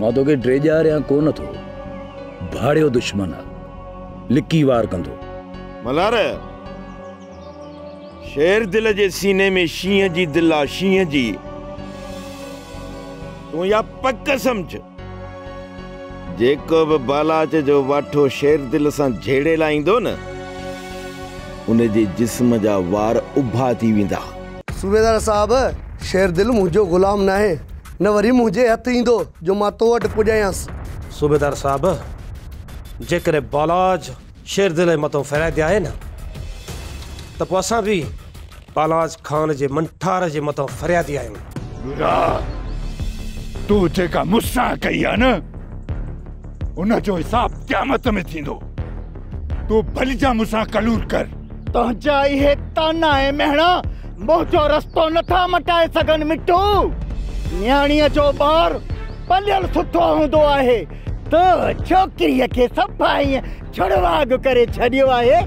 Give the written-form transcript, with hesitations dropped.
मां तोखे ड्रेॼारियां कोन थो, भाड़ियो दुश्मन आहे, लिकी वार कंदो। मल्हार, शेर दिल जे सीने में शींहं जी दिलि आहे, शींहं जी। तूं इहा पक सम्झ, जेको बि बालाच जो वाठो शेर दिल सां झेड़े लाइ ईंदो न, उनजे जिस्म जा वार उभा थी वेंदा। सूबेदार साहब, शेर दिल मुंहिंजो ग़ुलाम न आहे, न वरी मुंहिंजे हथु ईंदो जो मां तो वटि पुॼायांसि। सूबेदार साहब, जेकॾहिं बालाज शेर दिल जे मथां फरियादी आहे न, त पोइ असां बि बालाज खान जे मंठार जे मथां फरियादी आहियूं। तूं जेका मूंसां कई आहे न, उनजो हिसाब क़यामत में थींदो। तूं भली जा मूंसां कलूर कर। तुंहिंजा इहे ताना ऐं मेहणा मुंहिंजो रस्तो नथा मटाए सघनि। मिठू, नियाणीअ जो ॿार पलियल सुठो हूंदो आहे, त छोकिरीअ खे सफ़ा ईअं छुड़वाग करे छॾियो आहे।